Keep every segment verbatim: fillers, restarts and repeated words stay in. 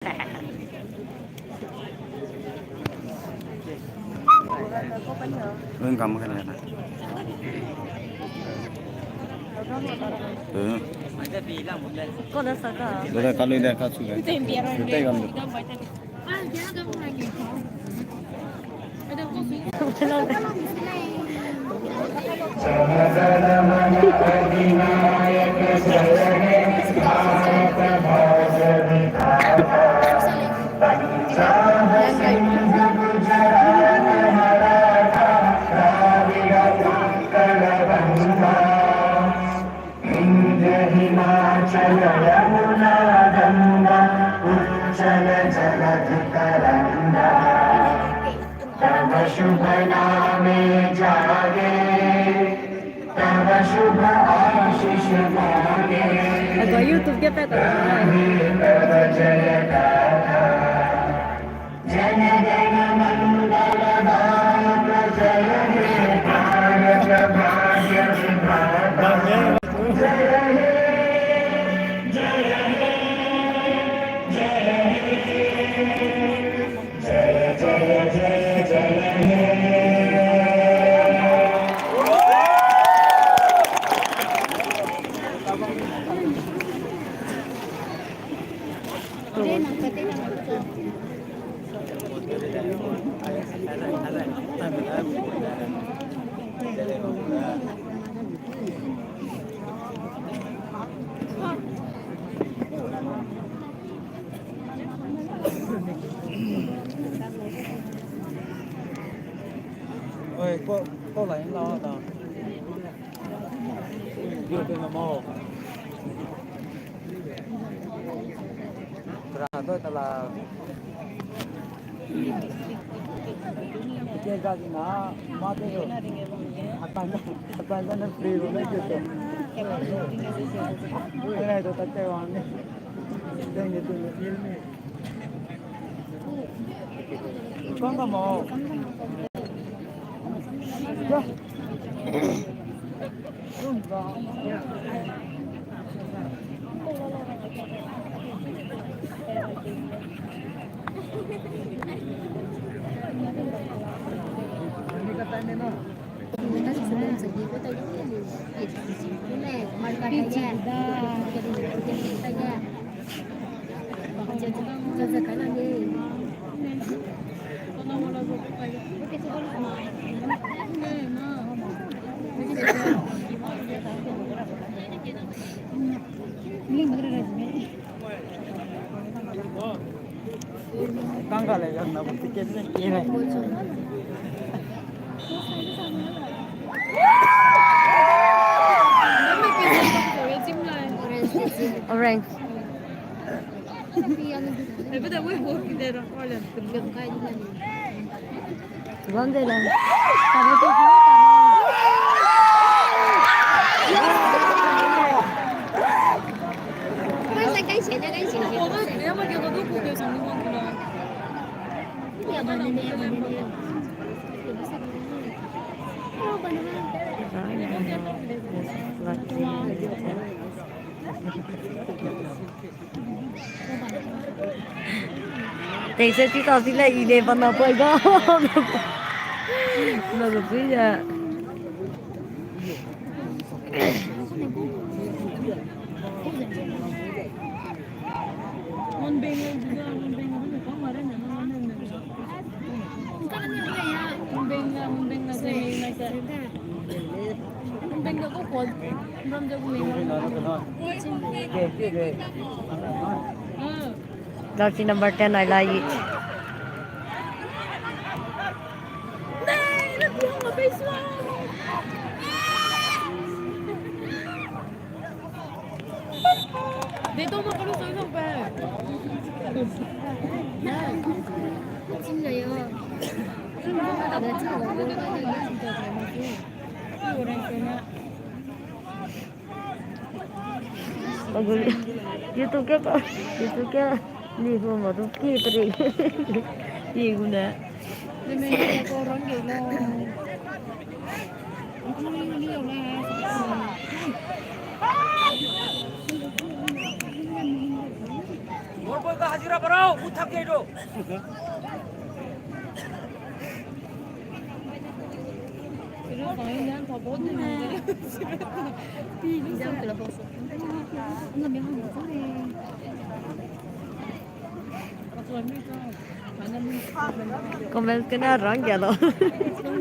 Welcome ka na. Dada ka lui da ka chu da. Te gam da. Hind, Himachal, Yamuna, Ganga, Uchchal, Jaladhika, Ranga. तव शुभ नामे जागे, तव शुभ आशीष मांगे। Ago YouTube ge pe ta. गाहे तव जय गाथा। जय जय मंगल दायक जय हे भारत भाग्य विधाता। जय हे, जय हे, जय हे, जय जय जय जय हे। Oi, ko, ko lai la da. Yo te na mo. Tra do ta la. Ke ga na ma te ro. Atan, atan na free ro na ke to. Ina to ta te wa ne. Deng de tu ne film ne. Kang ka mo. Kang ka le, na bu ticket ne ki le. Orange. Tei se ti ta si le i de bana poi ga. Na zo pui ya. Jersey number ten, I like it. YouTube ke pa, YouTube ke ni hu ma tu ki peri. Ni gu ne. और कोई का हाजिरा बढ़ाओ, वो थक गए तो। Comment kena rang ya lo.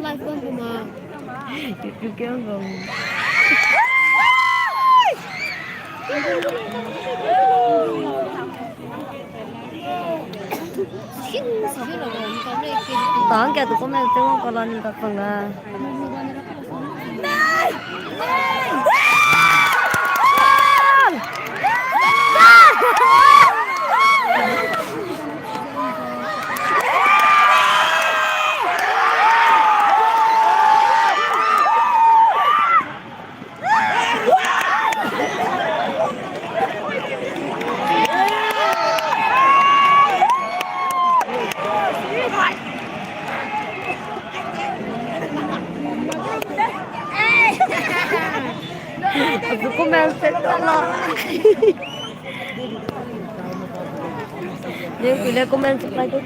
Live kong kuma. YouTube ke kong. Tang kia tu comment te wang kala ni ka kong a. Comment section la. Neu kule comment subscribe ko.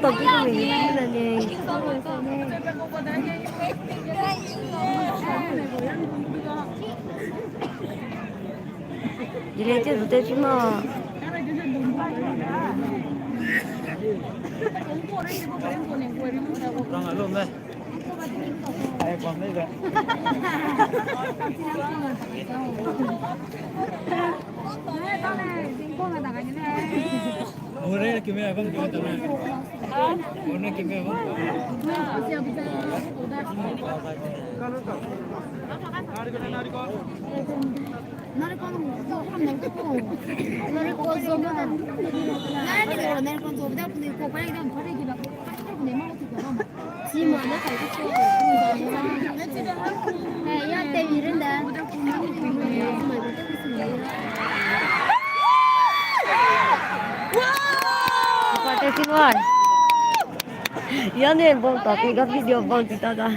Topic ni na ne. Dile te rute chima. Rang alo me. Ai, bam le ga. Ore na kime abang kime tame. Ore na kime abang. Narikol zo na. Narikol zo na. Narikol zo na. Narikol zo na. Narikol zo na. Narikol zo na. Ya ne bang ta, ke ga video bang ti ta da.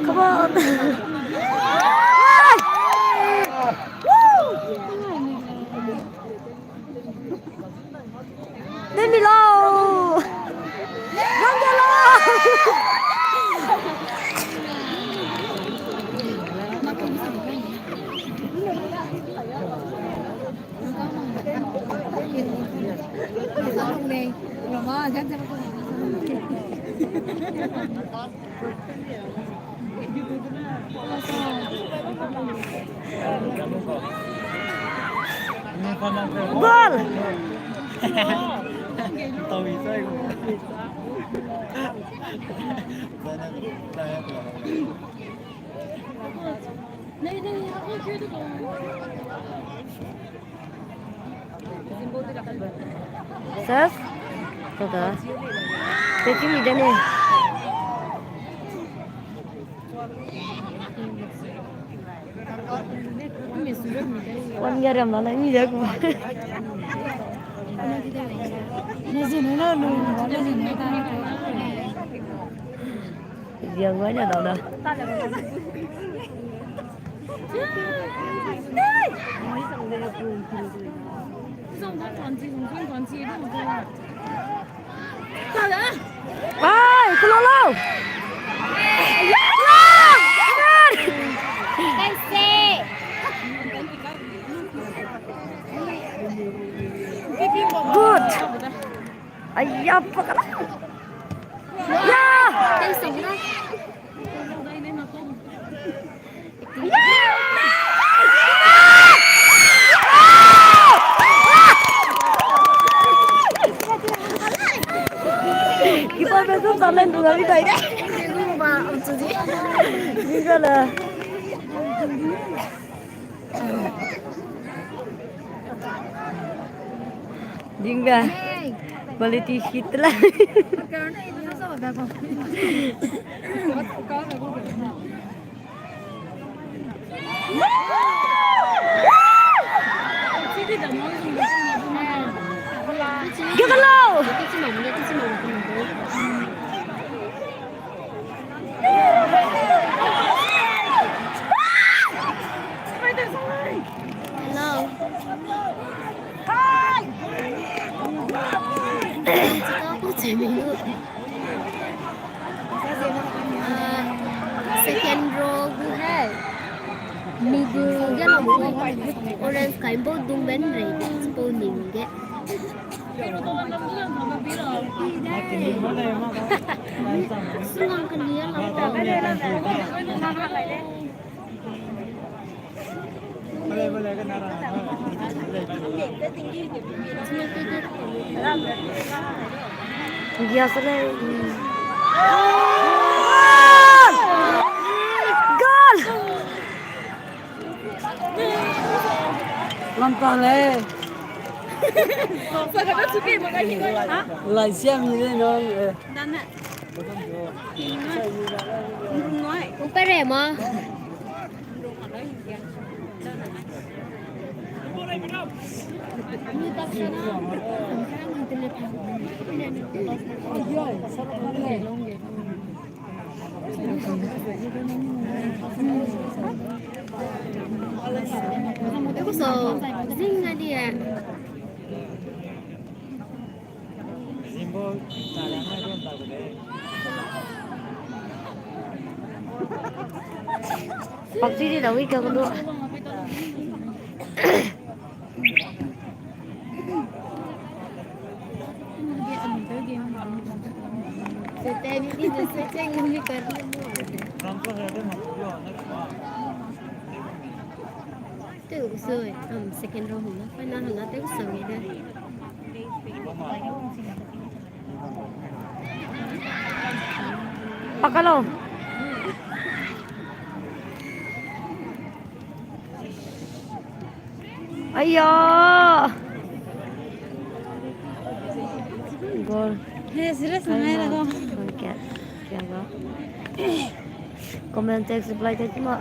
Come on. Demi lau! Rang de lau! Gol! Ses? Kaka. Peki mi dene. Wan yaram la na mi yak ma. Ne zene na lu, ne zene na. Yang wanya dau da. Ai, kulo lo. Good. Ai ya, pakala. Ya. Gari dai de. Gari ba, am chu di. Gari la. Dingga. Quality sheet la. Give a low. Hello. Second row gu hai. Middle ge la mo. Orange kai bo dung ben rei. Bo ning ge. Suang kali a la. Goal! Goal! Lam pa le. Lai sia mi le no. Upere ma. So, zing a di e. Pabji di da wi ka kudu. Tew sui, um, second row hung na, final hung na tew sui de. Pakalo. Aya. Goal. He, serious na ngai la go. Kya, kya ga? Comment text reply text ma.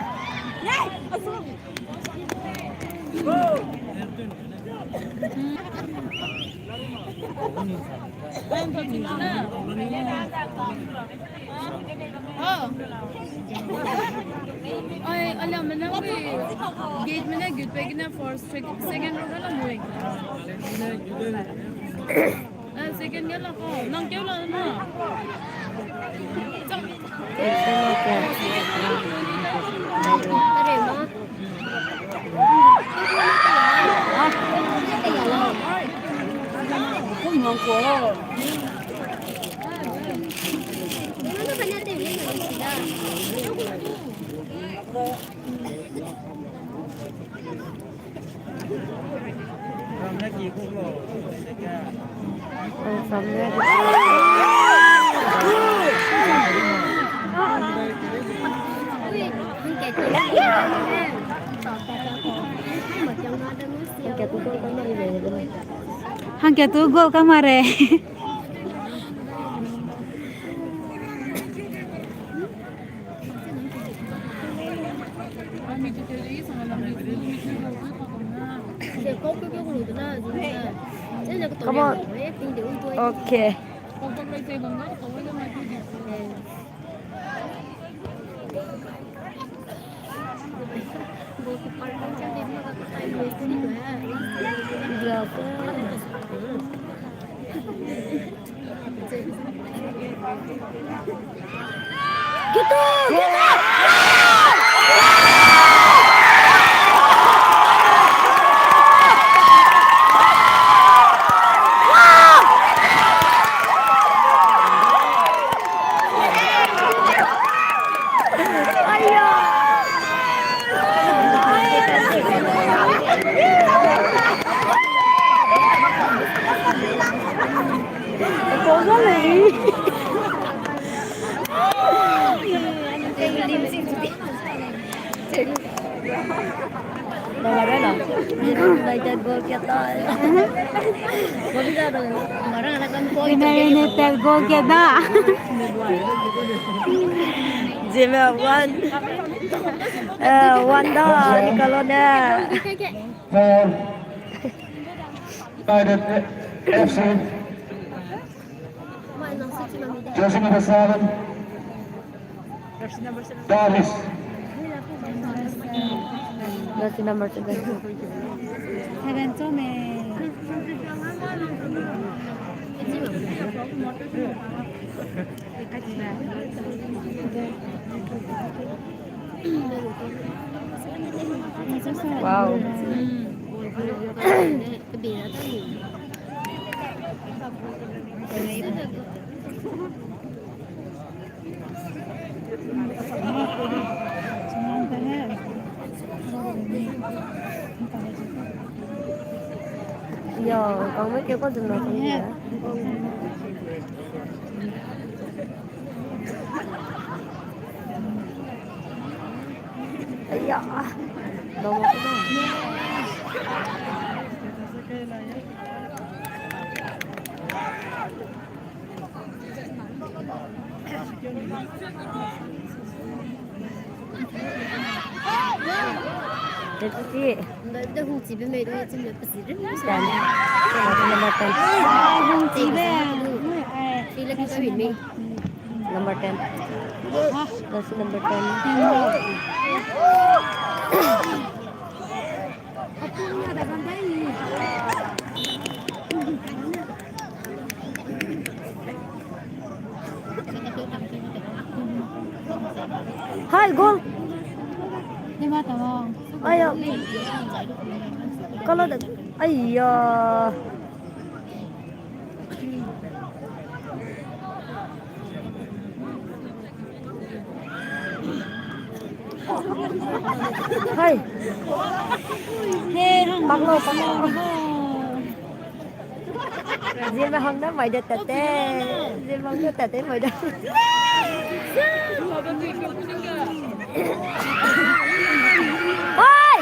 Ai, alam mena wi gate mena gate pe gene first, sec-, second row na la mui. Eh, second ge la ko. Nang keu la na. Hangke tu goal ka mare. Come on. Okay. United goal kieta. United goal kieta. Zeme one. Eh, one da, nikalo ne. For United F C. Jersey number seven. Darius. Jersey number seven. Seven to me. Wow. Yo, kang me ke ko dum na kang me. Aya. Dong ko na. Let's see. Nda, nda hung chibe mei, nda chibe pesi rin. Ten. Number ten. Hung chibe. Feel like it's me. Number ten. That's number ten. Hai, goal. Aya. Kala da. Aya. Hai. He, hang. Paklo, paklo. Zeme hang na mai de tate. Zeme hang na tate mai de. Hai.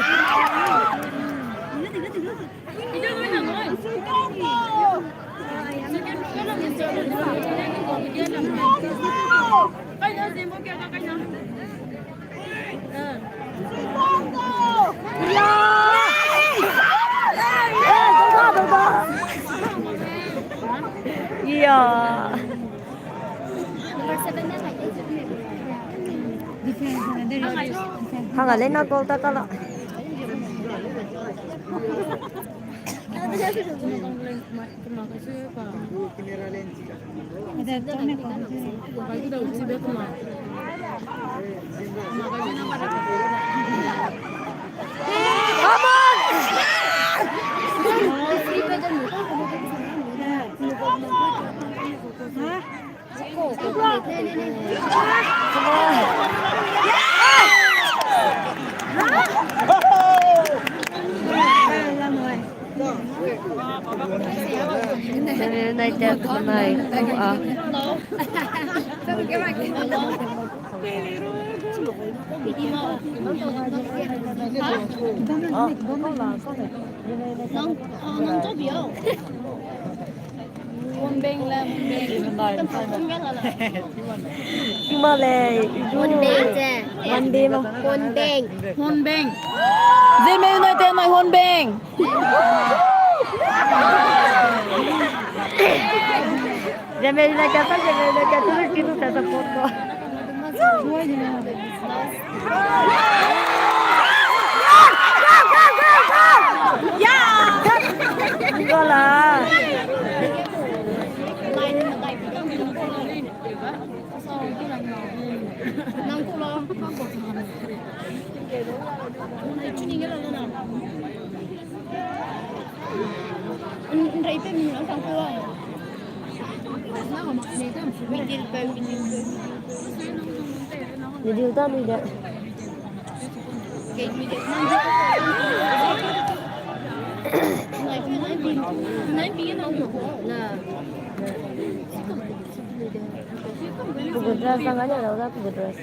Hang a le na goal ta kala. United nai, ah. Nang, ah, nang tabi au. Monbeng le, Monbeng. Sima le, idu. Monbeng ze. Monbeng ma. Monbeng. Monbeng. Zeme United mai Monbeng. Zeme United, Zeme United, tu kitu sa support ko. Goal la. Video ta lui de. Kubu dress sang ai le rau da, kubu dress.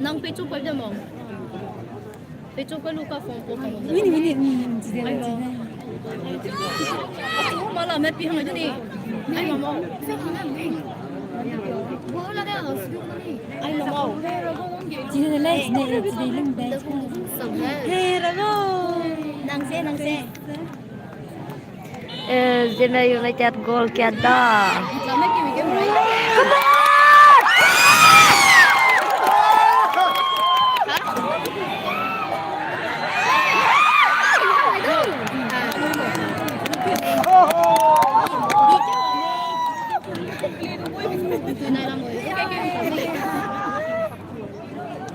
Nang pe chu pau de mo. Pe chu pe lu ka phone call ka mo. Mini, mini, mini, mini, mini. Ayo. Ayo, mala me pi hang de ni. Ayo mo. Ayo mo. Chine le, chine, chine lim de. Hey, rago. Nang se, nang se. Eh, Zeme United goal kiat da.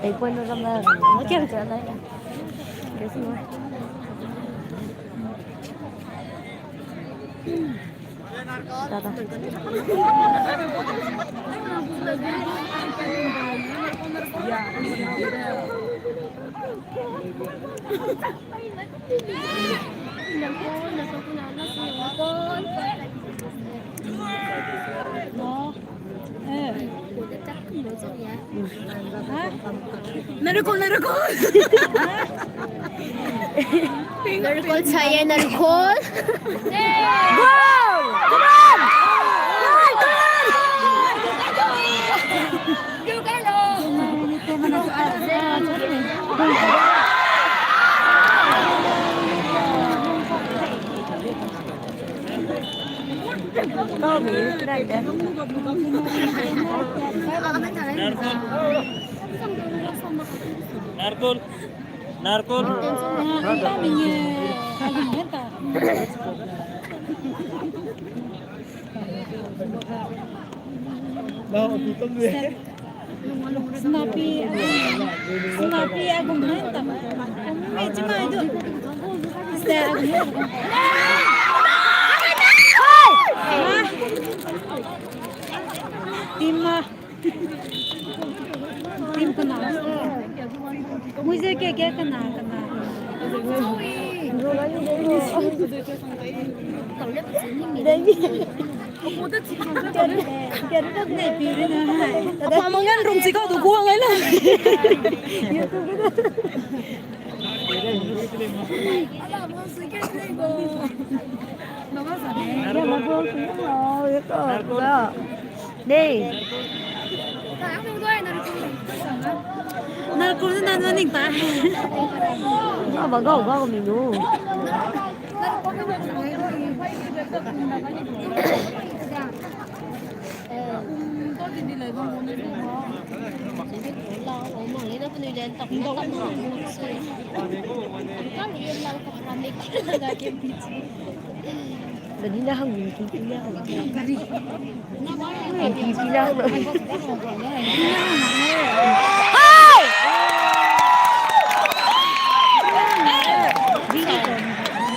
Ei, point ram na. Okay, okay, na. Guess what? Narkol, narkol. Narkol chaya, narkol. Goal! Come on! Come on! Narkol. Narkol. Snappy, snappy agum na ta. Ame chima du. Team ma. Team kena. Muize ke ke kena kena. Apa mangan rum si kau du guang ai la. Nei. Narkol ze nan ning ta. Ba ba gau gau mi nu. Gari na hang gari na hang. Gari. Gari na hang. Hey!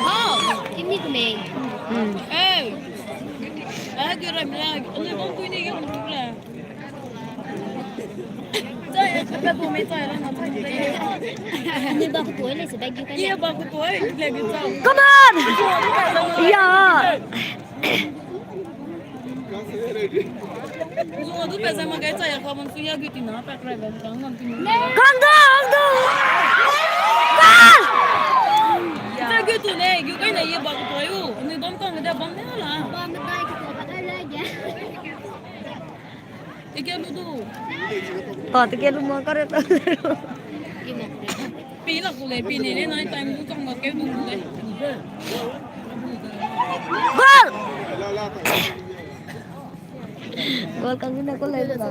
Oh, ini kumei. Hmm. Hey. Ah, gari mla, ini bang kui ni yang ruk la. Come on! Yeah! Kang da, kang da! Tike lu du. Ta, tike lu ma kare ta. Pi la ku le, pi ne le, nai time du kang ma ke du le. Goal! Goal kang na ko le ta.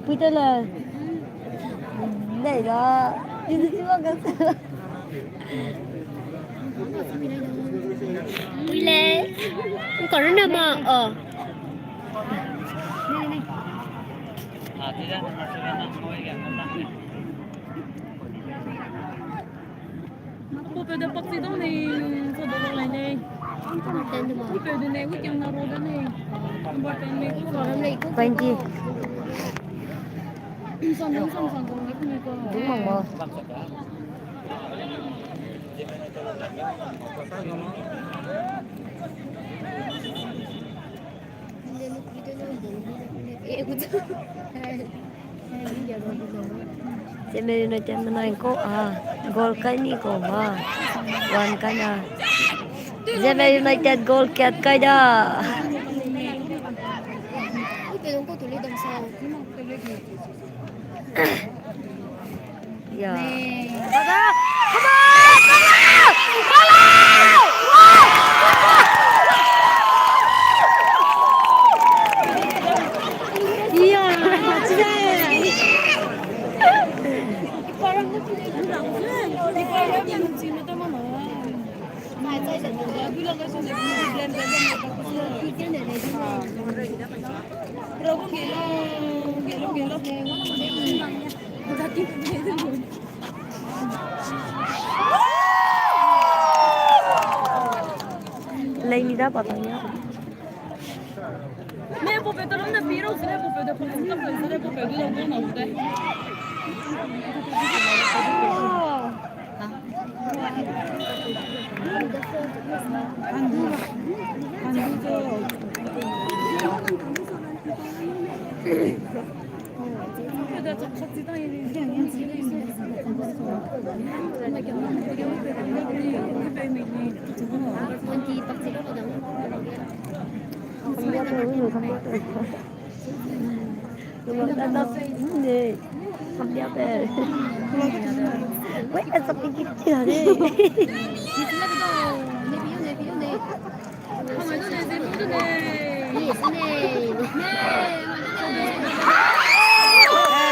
Pui ta la. Nei da. Ini si ma ka. Pui le. Ko rena ma. Oh. Pe de pak ti dau nei, sa de lai nei. Pe de nei, wi kiang na ro de nei. Number ten nei, ku ro de nei, ku. Thank you. Sam, sam, sam, sam, ku nei ku. Ding mang mo. Zeme United menai ko a, goal kai ni ko ma, one kai na. Zeme United goal kat kai da. Ya. Dada, come on, come on, come on! Iya, cide. Lei ni da patang ya. Ne pope tolong na piro, ne pope de pung tap, ne pope du lang na de.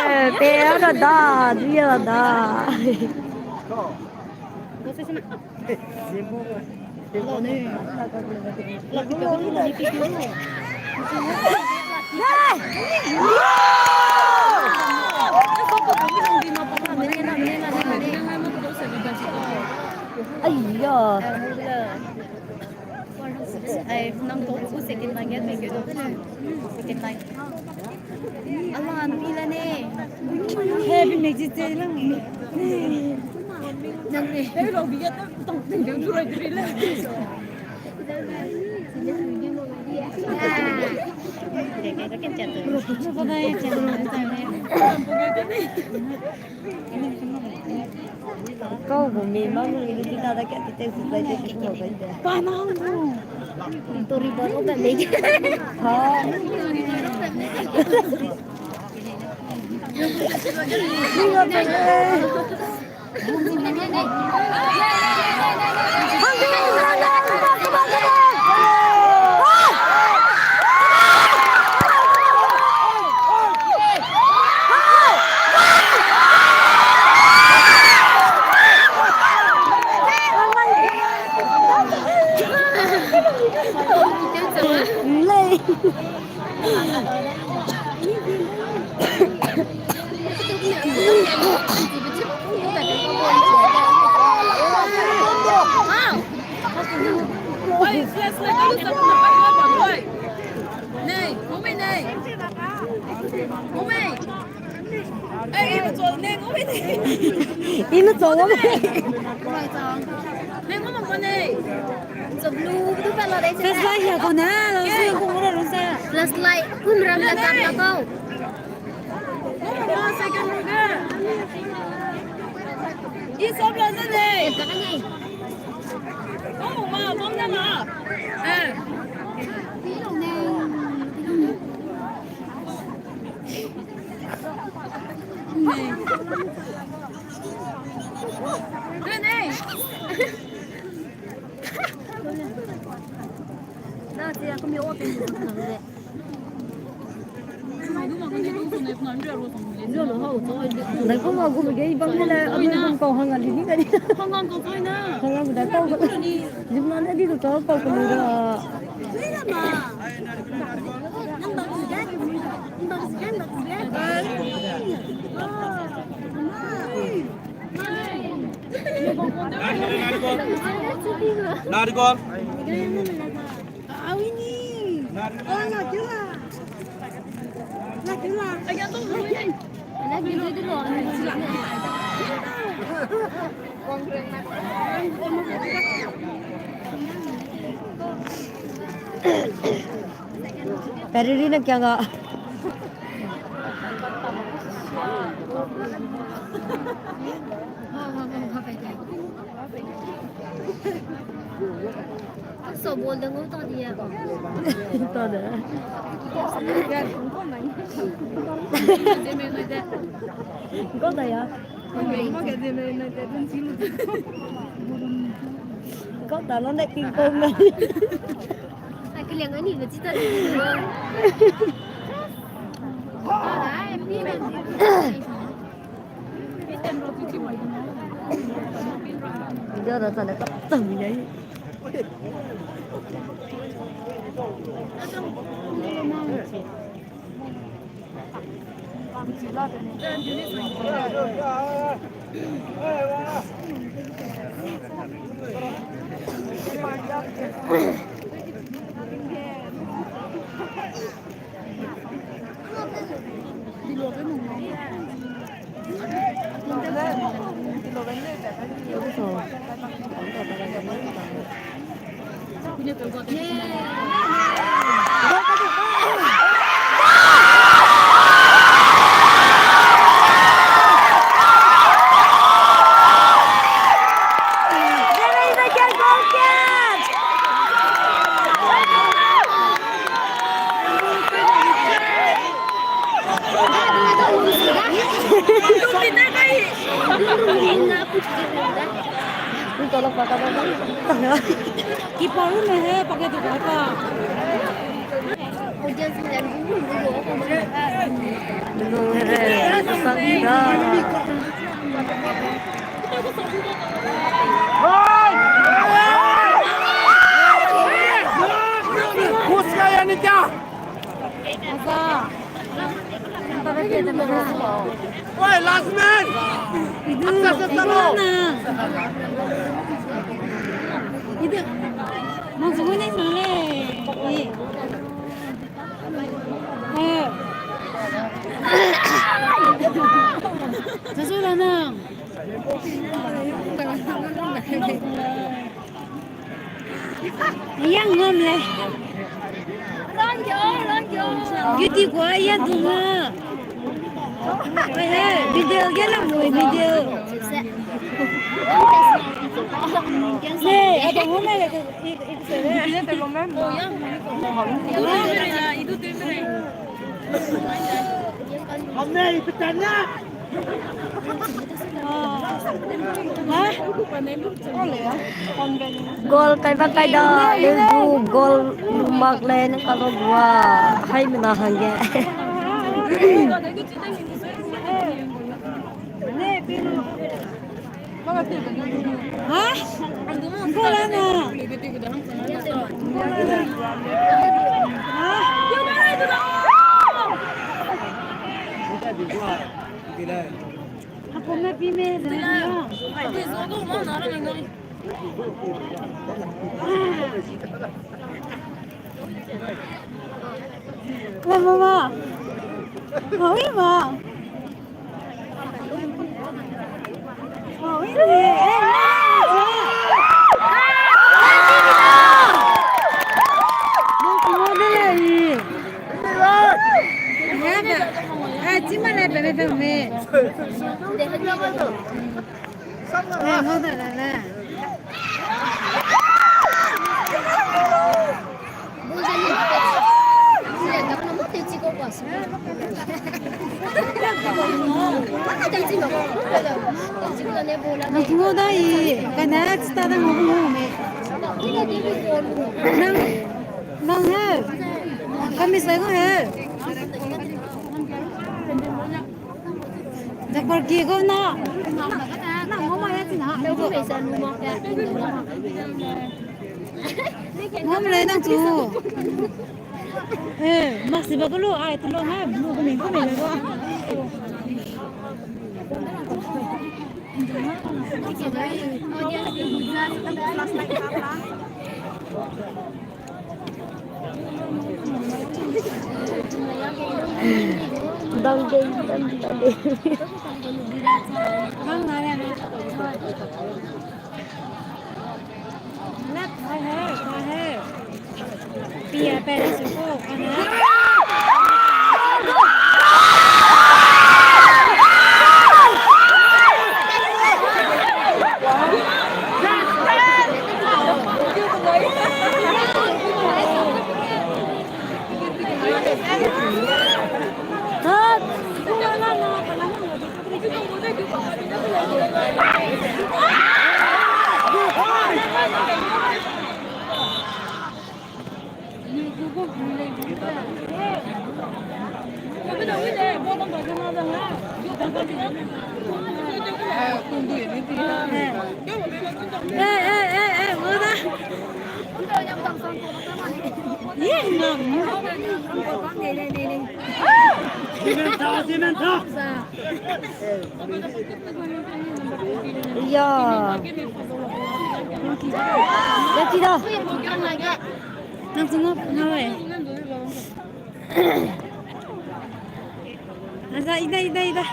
Eh, pe a da da, du ya da da. Ai ya. Ai, nang to ku second line ya, thank you. Second line. Ala, nang ila ne. Happy magic day lang. Nang ne. Hey, lo bi ya ta tong tong tong tong tong. Kau bu mi ma mu ni di da da ka ti te su zai te ki no zai te. Pa na mu. Tori ba ro ba le. Ha. Ni ga ba le. Ime chau wa. Flashlight ya ko na, lo se ko ra lo se. Flashlight kun ram la tap la kau. Ih sap la ze nei. Ka nei. Mama, mama, mama. Eh. Nei. Nei. Da, tia, kami open. Dai ko ma gu ge bang le, a bang kau hang a li ni ka ni. Hang hang kau kai na. Hang hang da kau. Jim na ne di ko kau ko ni da. Narigol. Periri na kya ga? Só bol de ngau ta dia. Ta de. Ngau ta ya. Ngau ta lo ne king kong na. Ai, keliang ani ba chi ta di. Video da sa ne ta tang ya. Ki paru me he, pakai tu kata. Khuska ya ni kya? Oi, last man! Idu, idu na. Idu. Mang sungu ni sang le. Eh. Sasu la na. Yang ngam le. Giti kwa ya duma. Hey, hey, video ge lang mo, video. Hey, ada mo na le, ik, ik se le. Idu te lo me. Idu te lo me. Idu te lo me. Hamne, idu te na. Goal kai ba kai da, leu du goal lu mak lei ne ka lo gua, hai mena hangge. Ha? Goal ana. Ha? Hapo me pi me zene ya. Mama. Hawi ma. Nang tingau da i, kana sta da ngau ngau me. Nang, nang he, kami sai ko he. Jakbar ki ko na. Nang ngau ma ya chi na. Ngau ma le nang chu. Eh, maxi ba ko lu, ai, tu lu ha, lu ko min ko min le ko. Ya. Ya, tidak. Nang sungguh, nang, eh. Aza, ida, ida, ida.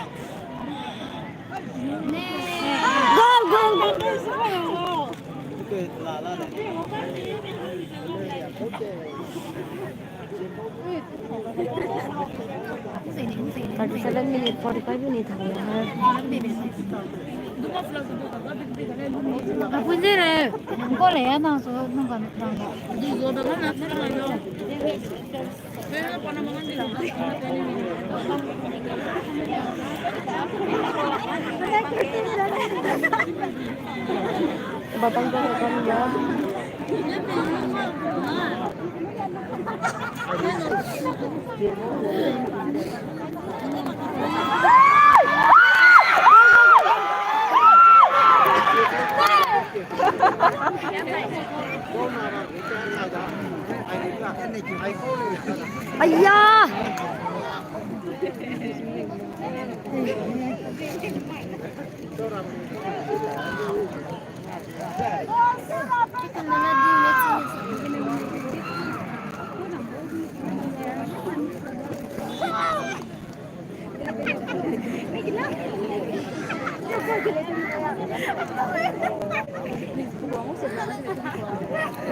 Goal, goal, goal, goal. Thirty seven minute, forty five minute. Aku zere, kole ya nang so, nang kan, nang. Batang ko kan ya. Aya!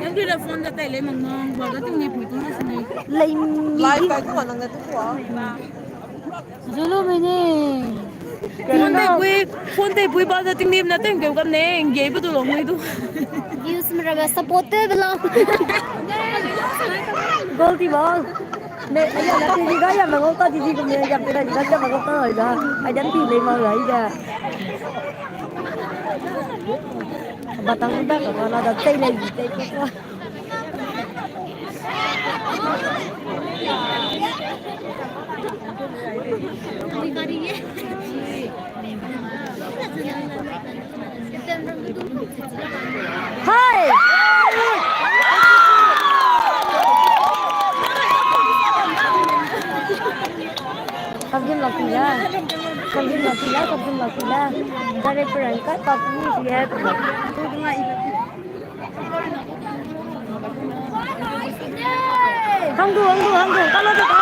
Nang di la phone da tai lei mang mang, ba da ting ni pui tu na sini. Lei mi. Live kai tu nang da tu wa. Zulu mene. Phone te pui, phone te pui ba da ting ni na teng keu kam ne, nge bu tu long ni tu. Views mera ba support te bela. Goal ti ba. Ne, aya na ti ga ya ma ngau ta ti ti kum ne ya pe da ga ya ma ngau ta da. Ai dan ti le ma ga i da. Batang da ka na da tei le tei ko. Hai! Kabim la pila, kabim la pila, kabim la pila. Dari perang kat tak ni dia. Hangdu, hangdu, hangdu. Kalo de ka.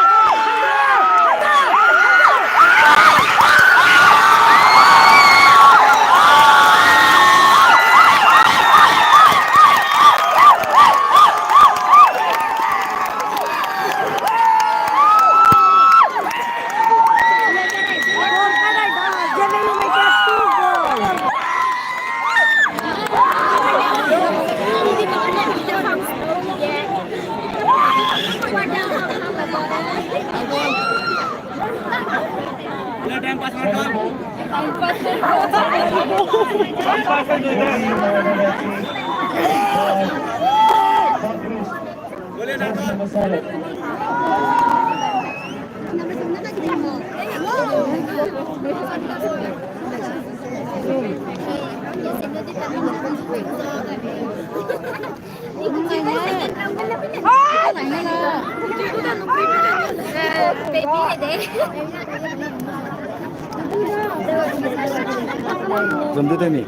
Zam de de mi.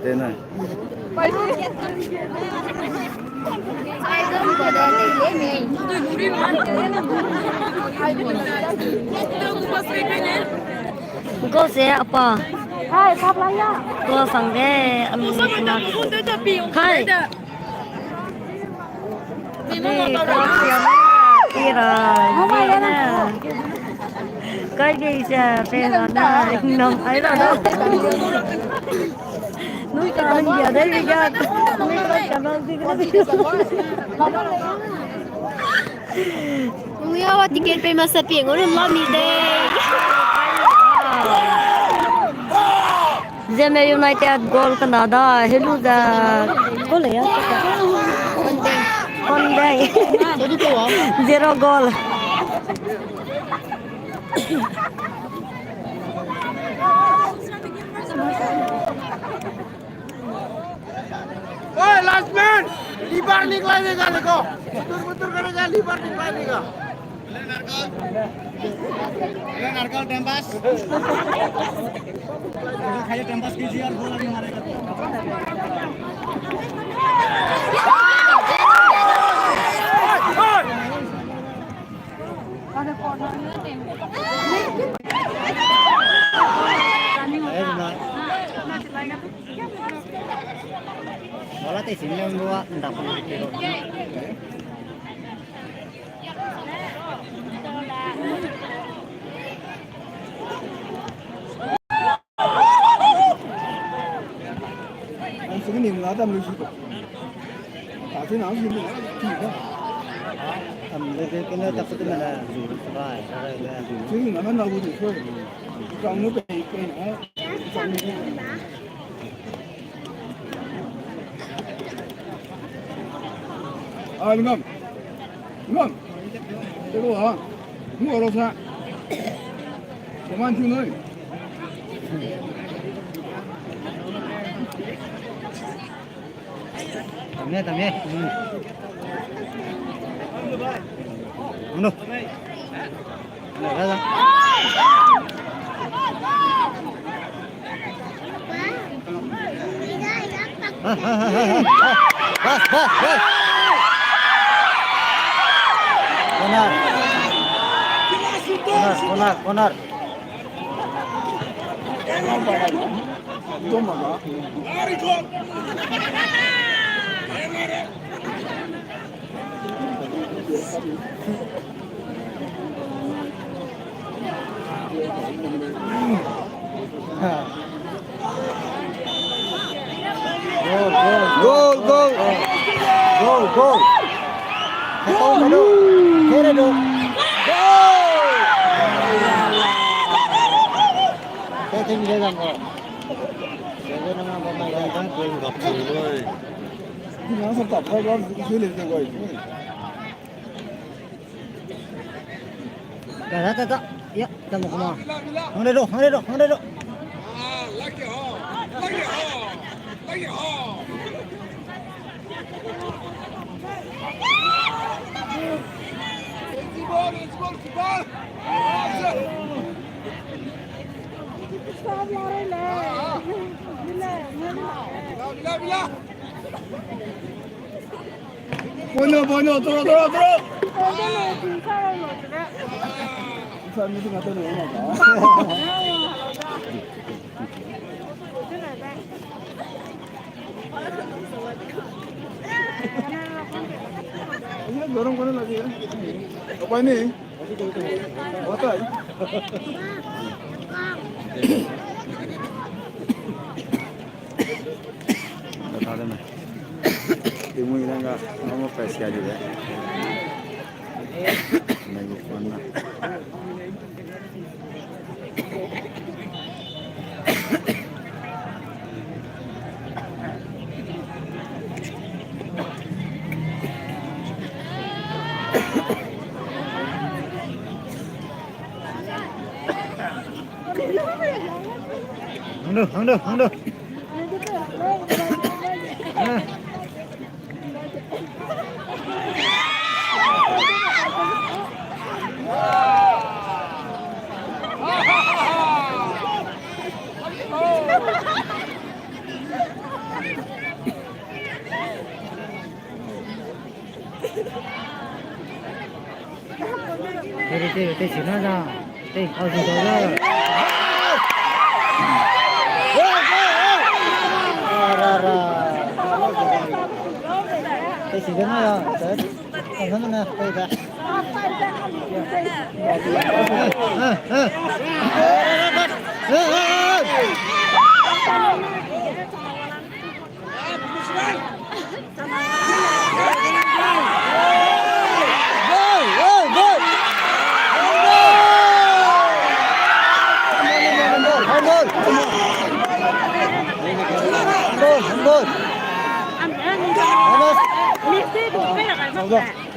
De na. Go se apa. Hai, sap la ya. Go sang de, ami na. Hai. Kai ge se pe na na, nam ai na na. Nu ka ya de ya. Nu ka ya na. Ngia wa ticket pe masa pe ngau lu la mi de. Zeme United goal kena da, helu da. Goal ya. One day. Zero goal. Oye, last man! Liver निकाल देगा, देखो। बुतुर, बुतुर करेगा, liver निकाल देगा। Glenn Arkal time pass. Glenn Arkal time pass कीजिए और goal अभी मारेगा। Wala te sing leng dua, nda pun ke ro. Ang sige ning na tam lu si ko. Ta si na si ni na ki na. Am le de ke na ta ko te na zu rai, rai le. Sige na na gu de ko. Kang nu pe pe na. Kang nu pe. Ah, ngam. Ngam. Te ko ha. Mu ro sa. Teman chu noi. Tamye, tamye. Hmm. Uno. Corner. Corner, corner, corner. Goal, goal, goal. Goal, goal. Goal, goal. Goal. Goal. Ka, ka, ka, ka. Ya, tamo kuma. Hang de do, hang de do, hang de do. Bueno, bueno, toro, toro, toro. Goro goro lagi. Apa ni? Bata. Bata de me. Timu ilanga, mama press ya di de. Microphone na. Hang du, hang du, hang du. Te, te si na da. Te, au si da da. Ra, ra, ra. Te si da na da. Te, te na na, te da. Eh, eh. Eh, eh, eh.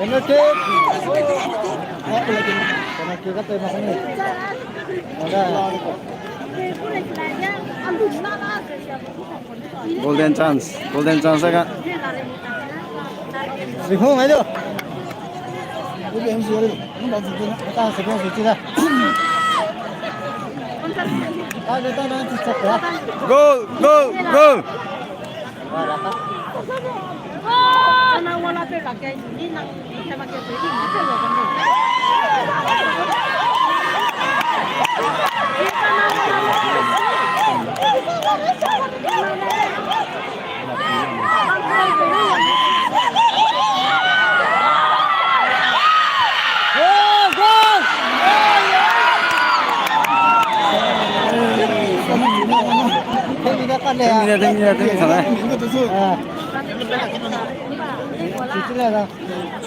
Penalty. Penalty ka tei mak ni. Golden chance, golden chance ka. Sihong ai do. Goal, goal, goal.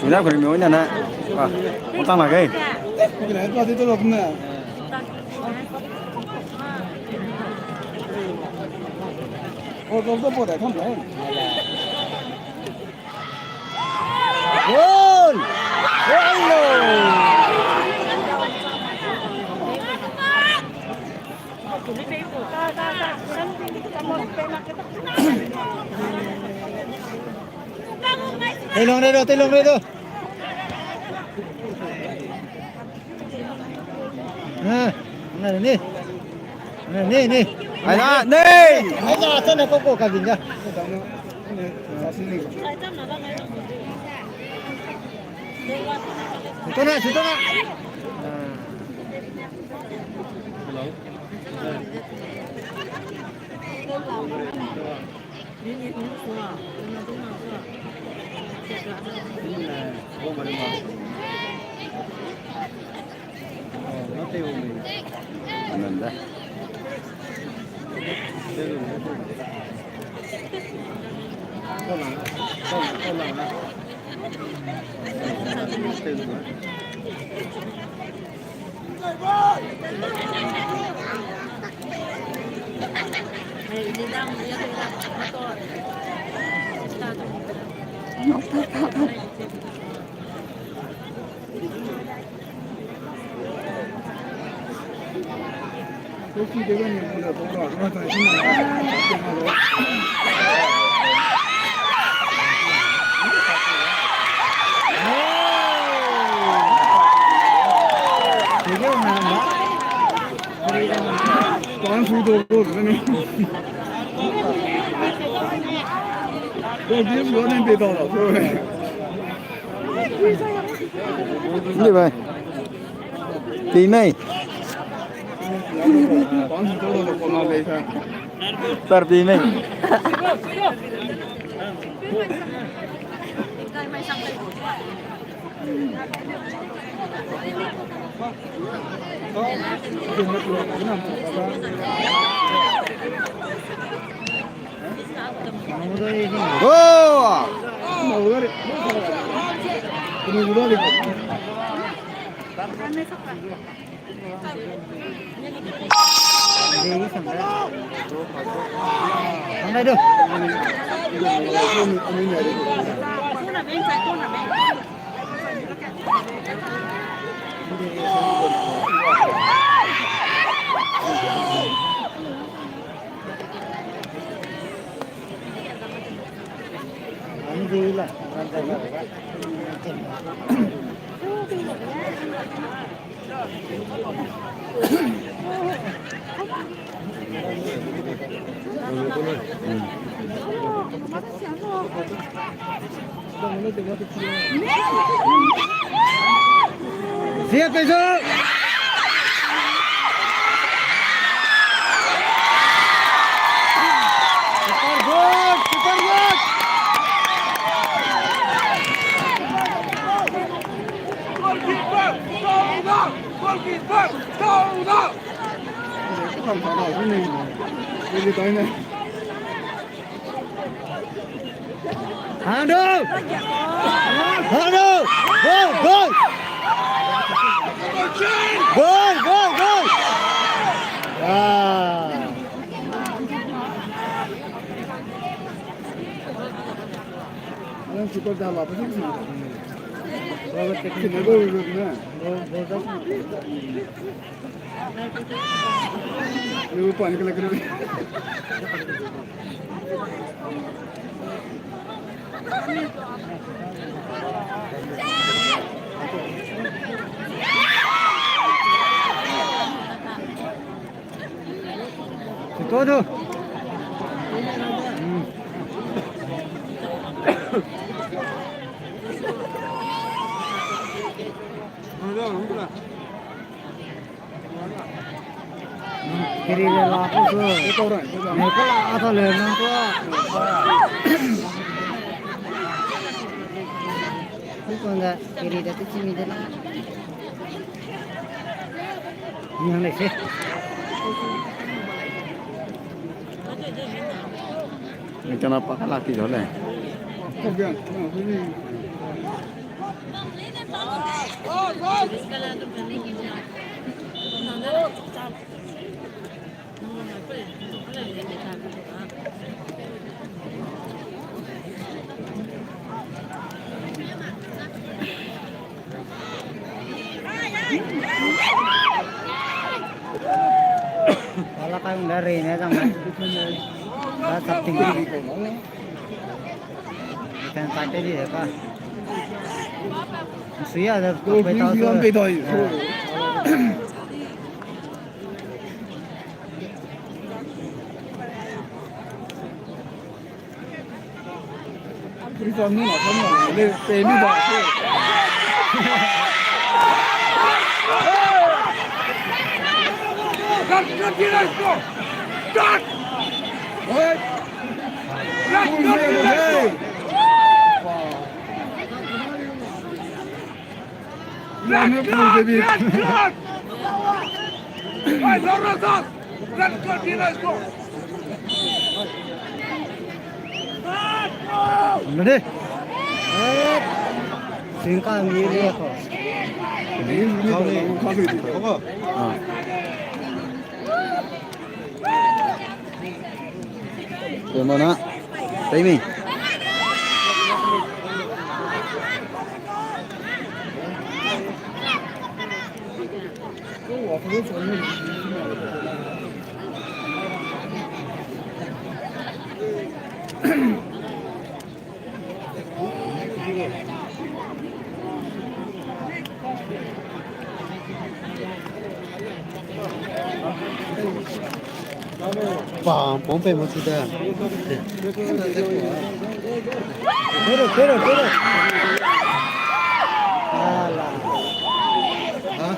Suda kuri mi wina na. Ah, utang lage. Goal! Goal! Teilong re do, teilong re do. Ah, na ni. Na ni ni. Ai na ni. Ai na, sana ko ko ka bin da. Sutona, sutona. Ni bai. Pi mei. Tar pi mei. Dia pei su. Super good, super good. Goalkeeper, down, down. Goalkeeper, down, down. Hando! Hando! Goal, goal! Goal, goal, goal! Ah. Yang super dala pa sih. Goal, goal, goal, goal. Todo. Kiri le la ku su. Ne ka la ta le nang ku. Ku kong ga kiri de tu chimi de la. Ni hang le se. Ni kana pa ka la ti do le. Wala kai ung da rei ne jang. Da sap ting. Kan sa te di ka. Suya da. Ko pei ta bi su. Pei ta. Ready? Singka mi le ko. Ah. Mana, timing. Pa, pom pe mo ti da. Kero, kero, kero. Ala. Ha?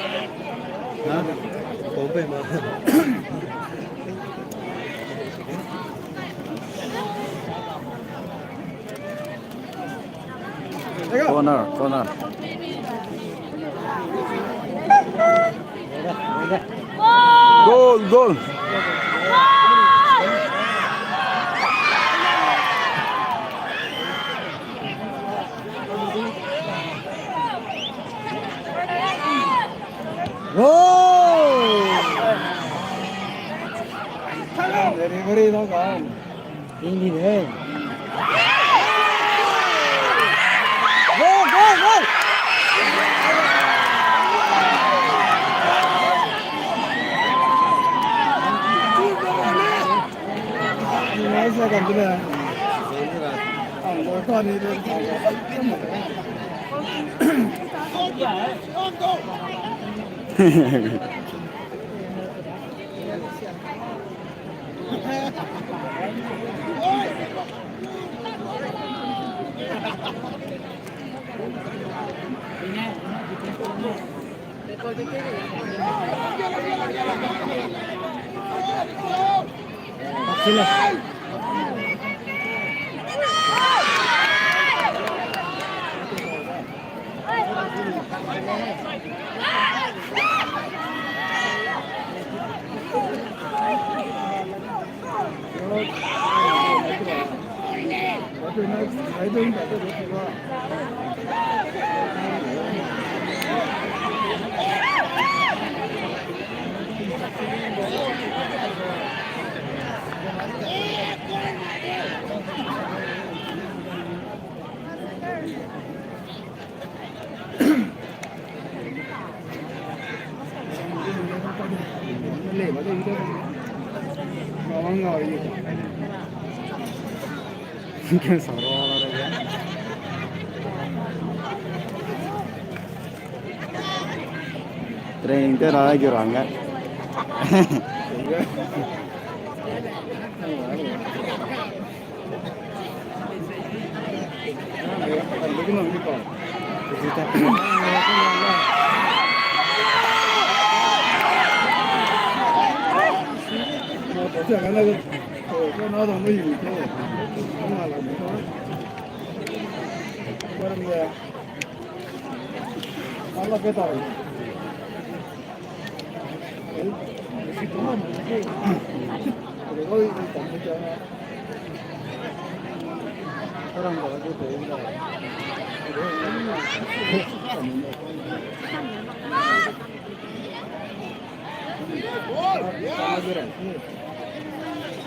Ha? Pom pe ma. Corner, corner. Goal, goal. Goal. Delivery no goal. Ding di de. Goal, goal, goal. Nice, kan tu na. Ang goal to ni de. Training te ra ge rang ge.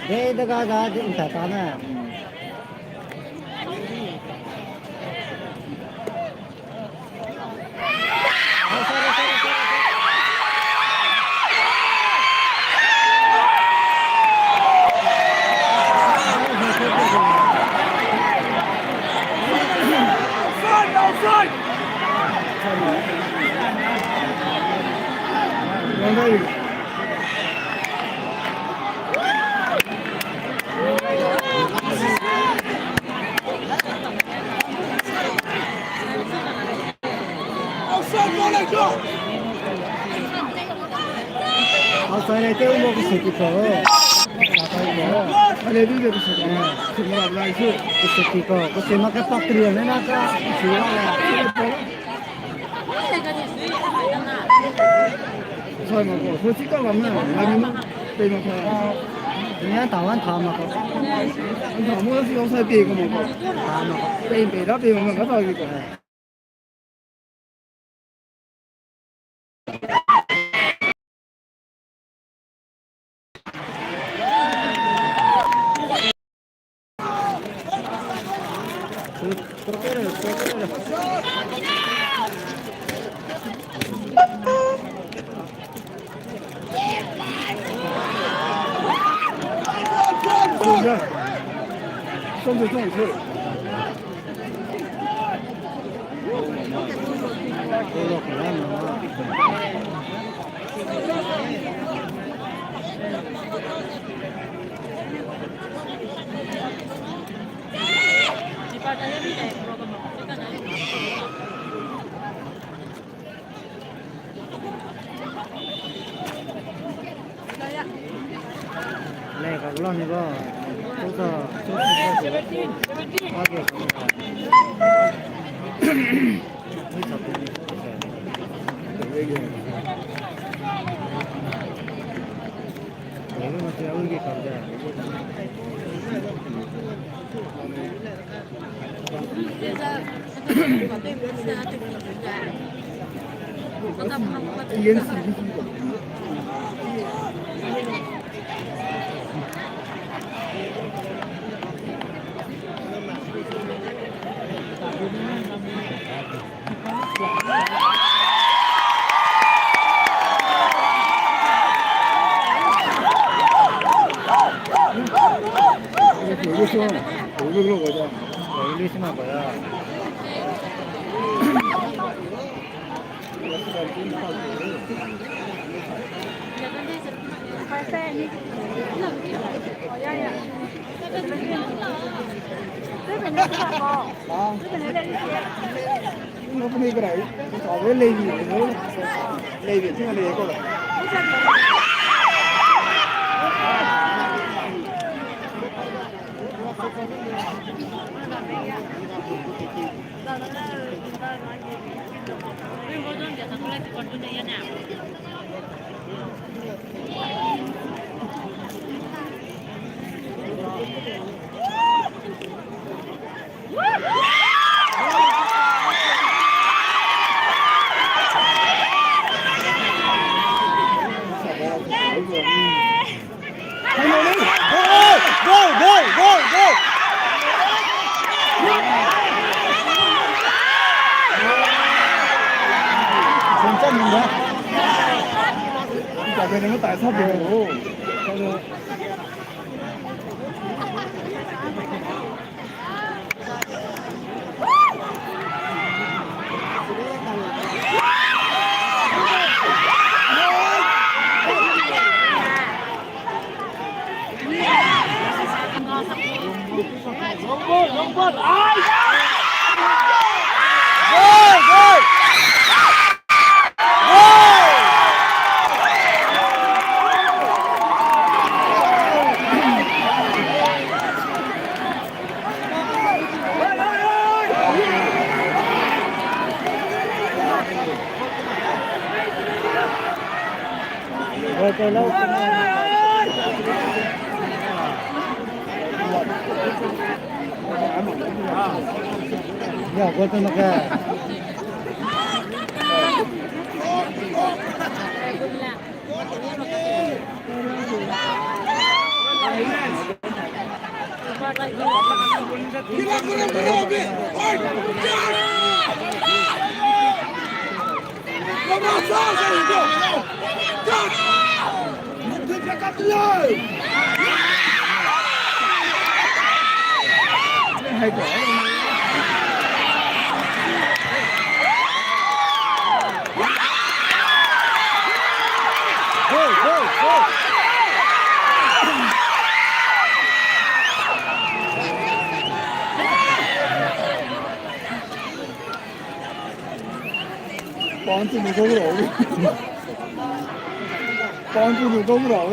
Dei, dega ga, dei, nta ta ne. Outside te mo ku seti ko. Sakai mo. Ale bi be ku seti. Sima lai su. Ku seti ko. Ku sima ke pak tri ne na ka. Sima la. Sai mo ko. Ko si ka lam na. Lami mo. Pe mo ka. Nya ta wan ta mo ko. An ta mo si outside pe ko mo ko. Ta mo ko. Pe pe da pe mo ka ta ki ko. Le, ka glo ni go. Tu to, tu to. Okay. Gol, gol, gol, gol! Ya, gol to naka. Panti ni gong rau. Panti ni gong rau.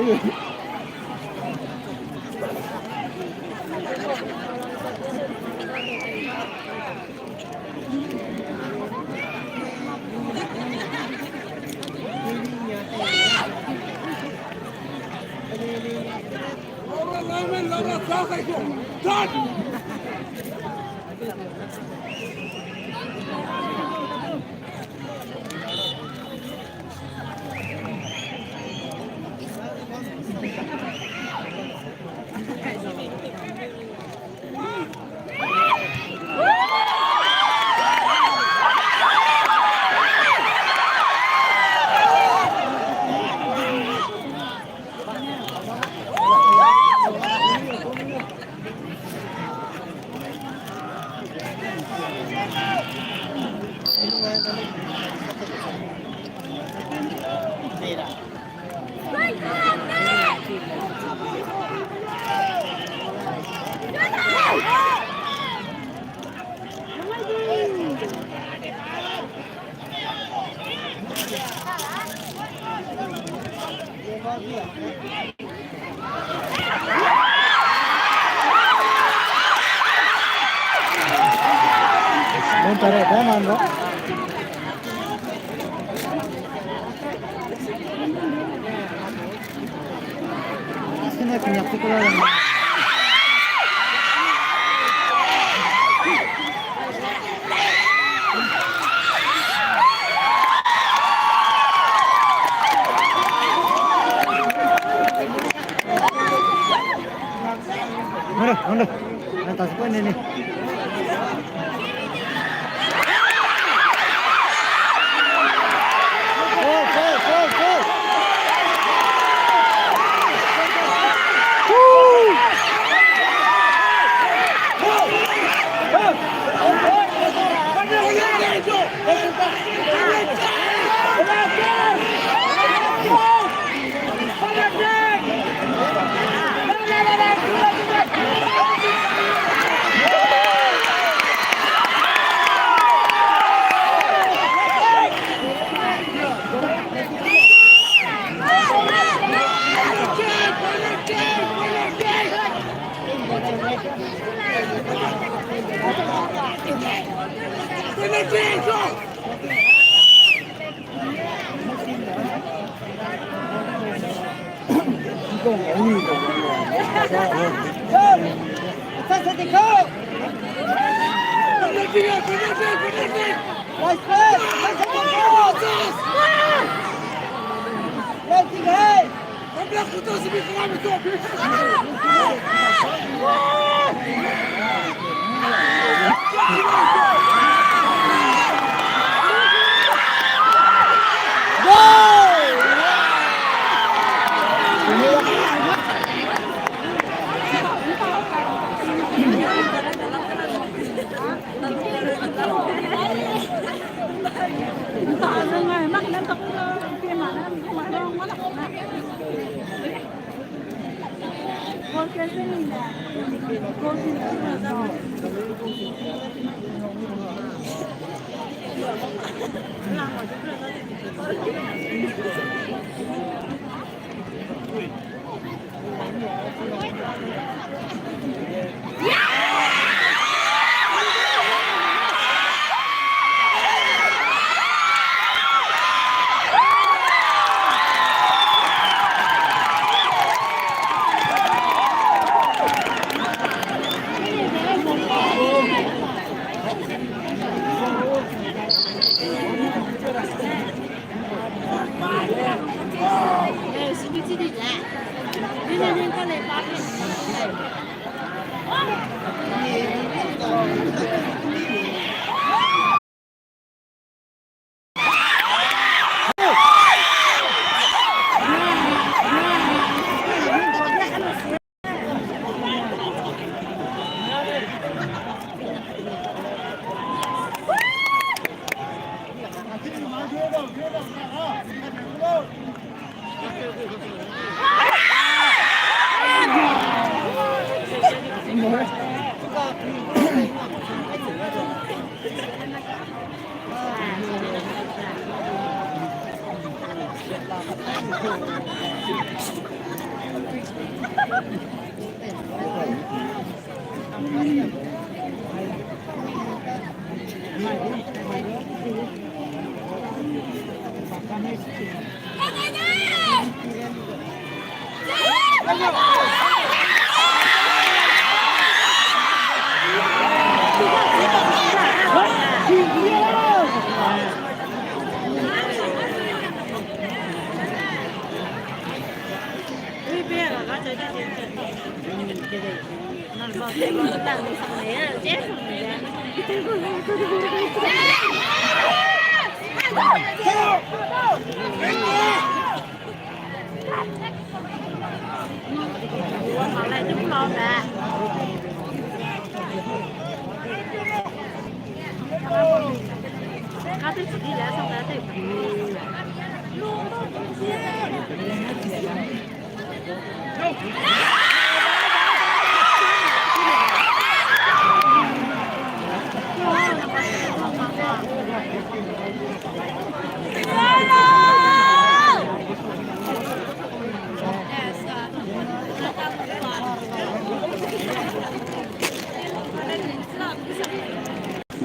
Bom, pare, bom, mano. Sine kena pukula. Mano, mano. Nang tas point ne ni.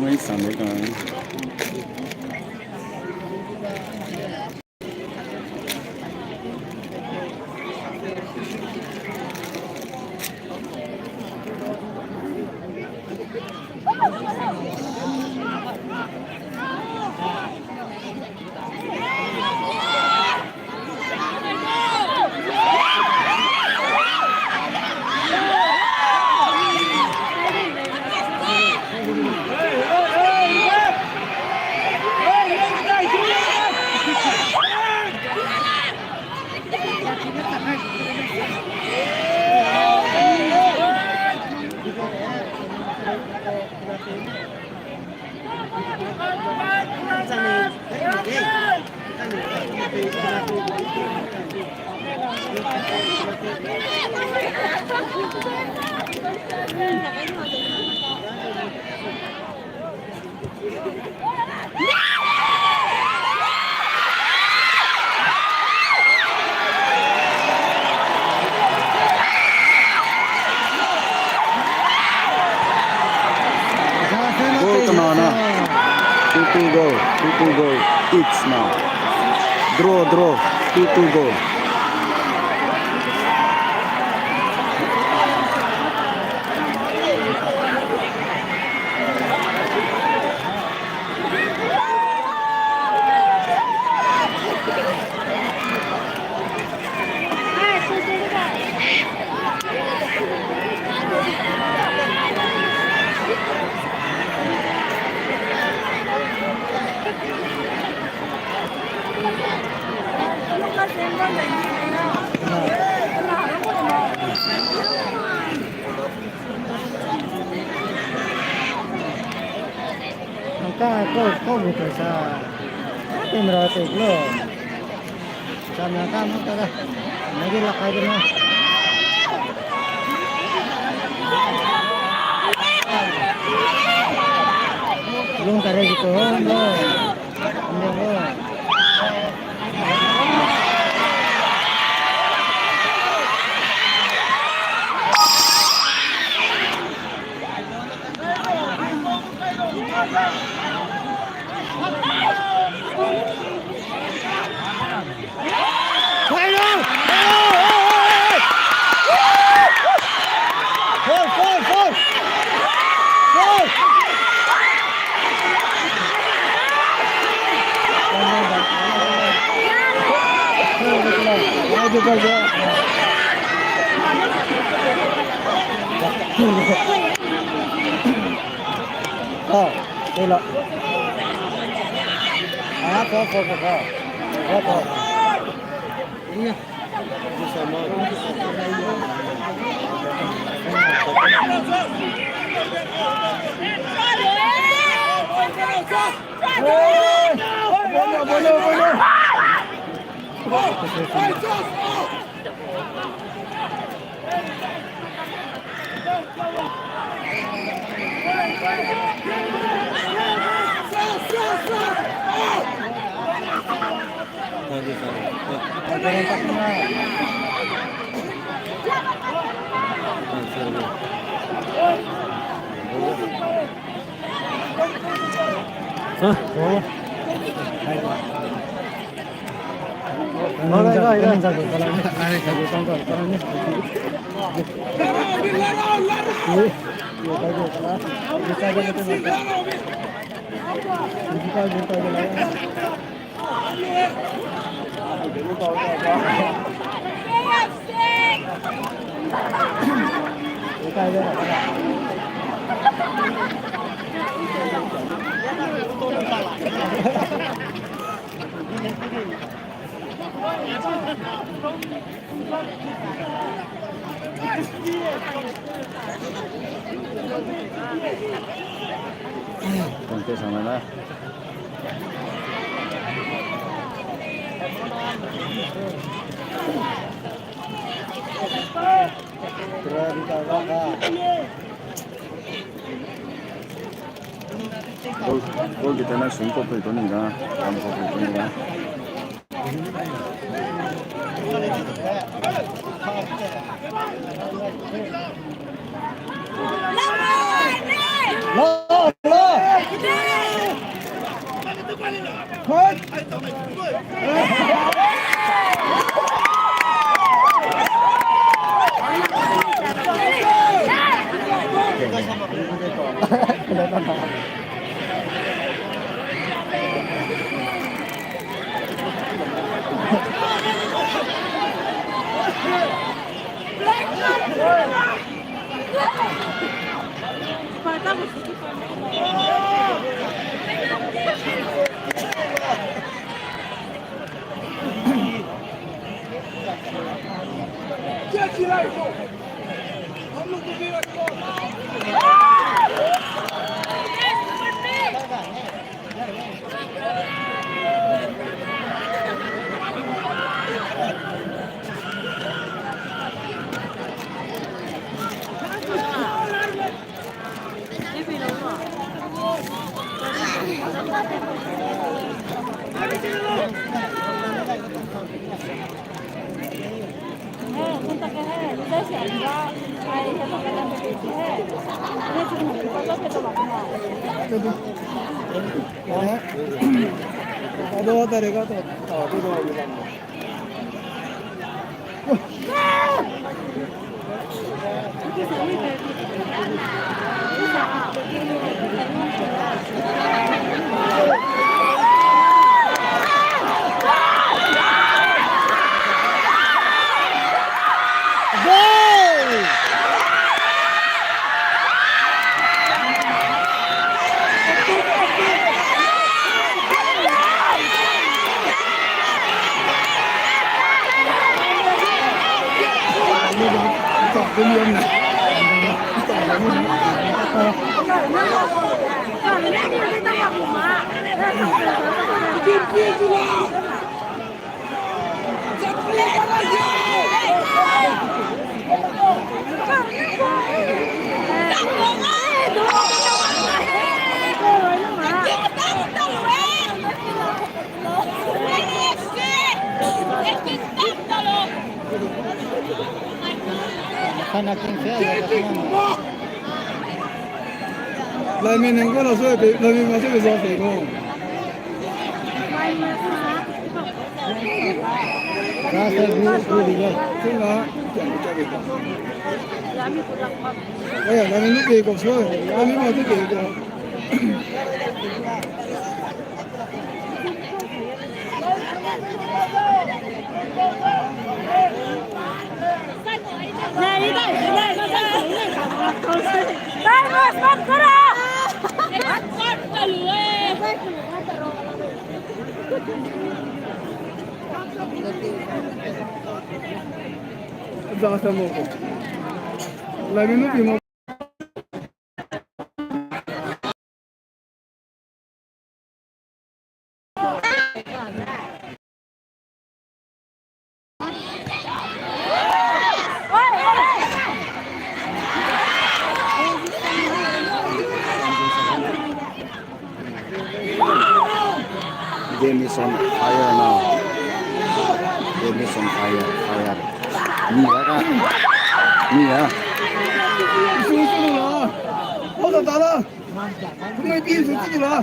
Ngai sang de ka. Two goal, two two goal each now. Draw, draw, two two goal. Angka ko ko bu ko sa. Tim ra te lo. Sa na ka mo ta da. Nagi la kai de na. Lung ta re ji ko ho lo. Nde ho. Ah, tela. Ah, ko, ko, ko, ko. Ko, ko. Iya. Tante sana na. Gol, gol di tena sungko pei ko ni ga, ram ko pei ko ni ga. Ado tare ka to. Laimi nang ko la so pe, laimi ma so pe so pe ko. Ra sa gu gu di le. Sing la, kian ka be ko. Aya, laimi nu pe ko so, laimi ma so pe ko. Game is on fire now. Game is on fire, fire. Ni ya ka. Ni ya. Su su lo. Lo da da la. Kumai pi su ti la.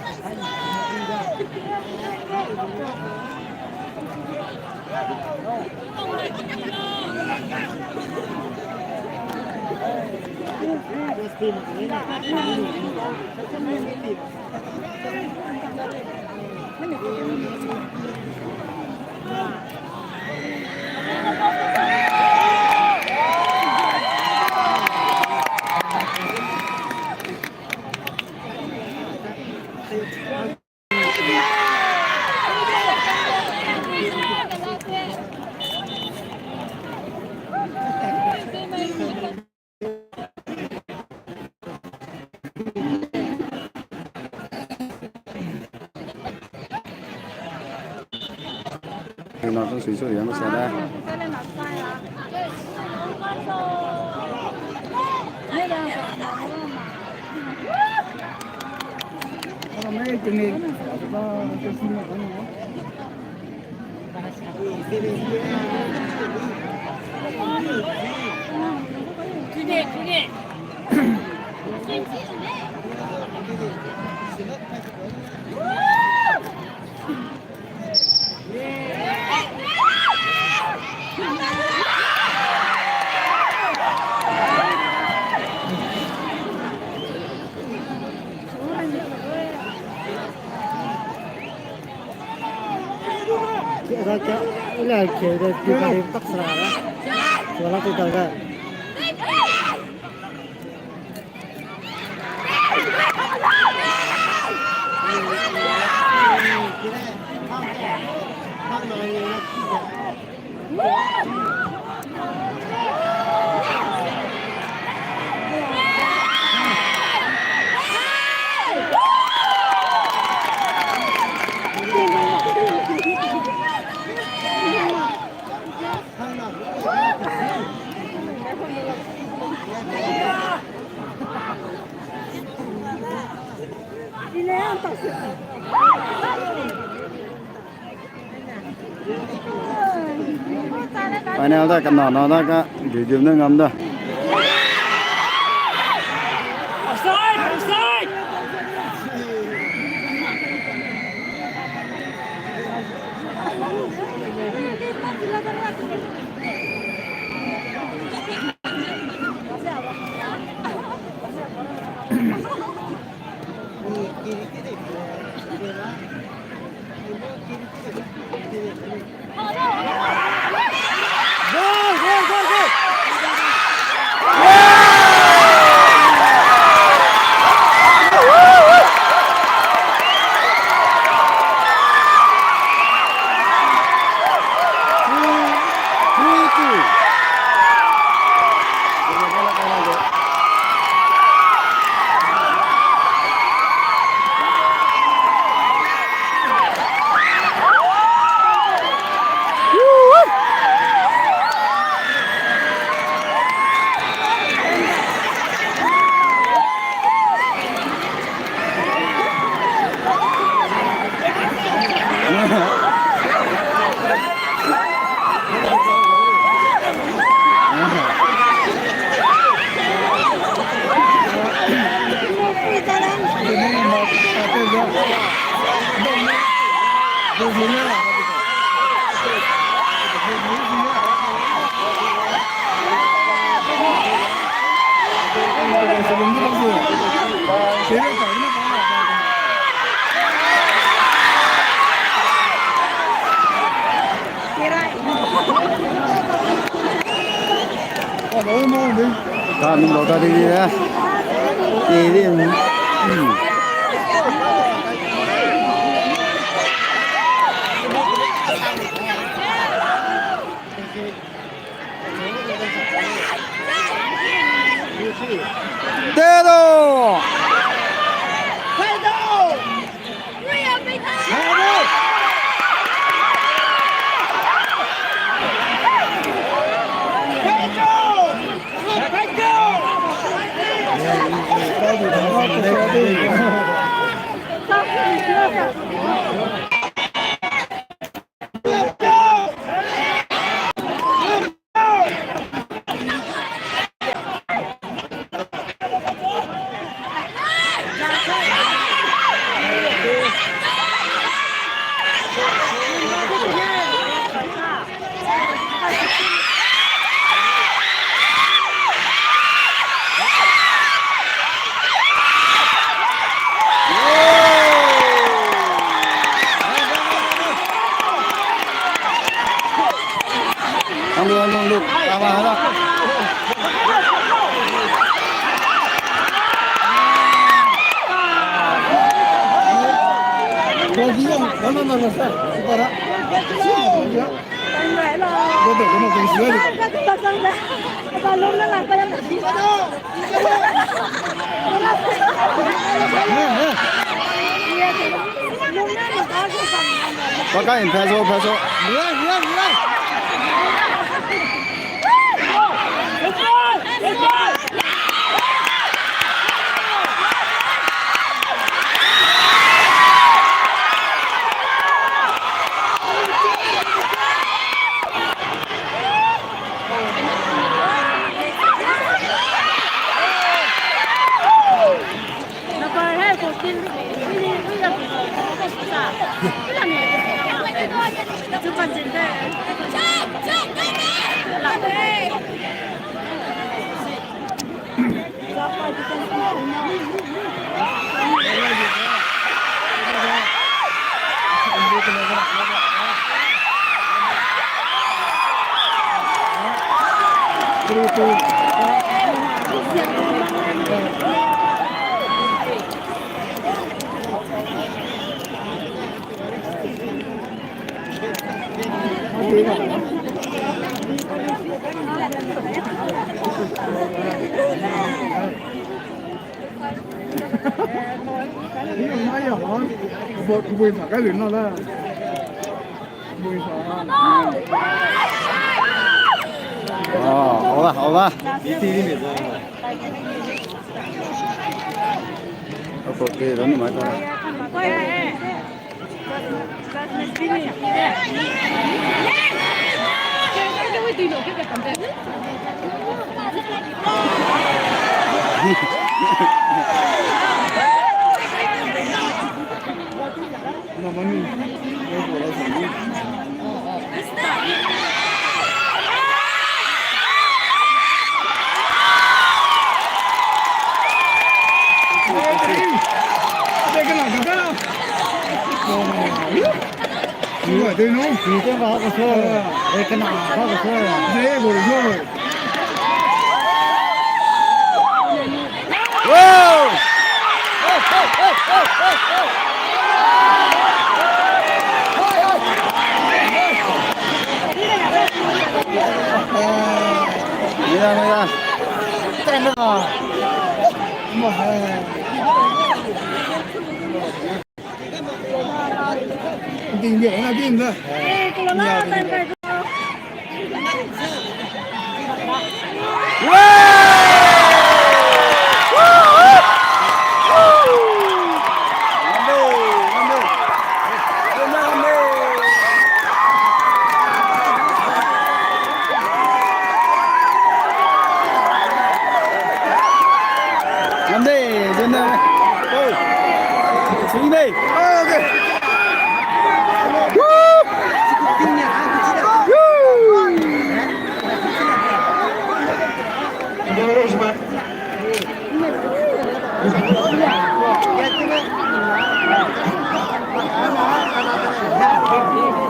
Final da ka na na da ka, dui dui ne ngam da. Offside! Offside! Ka min lo ta di di da. Ti di. Hmm. Dedo! Pakai, pass o, pass o. Oba, oba. Oke, rani mai ta.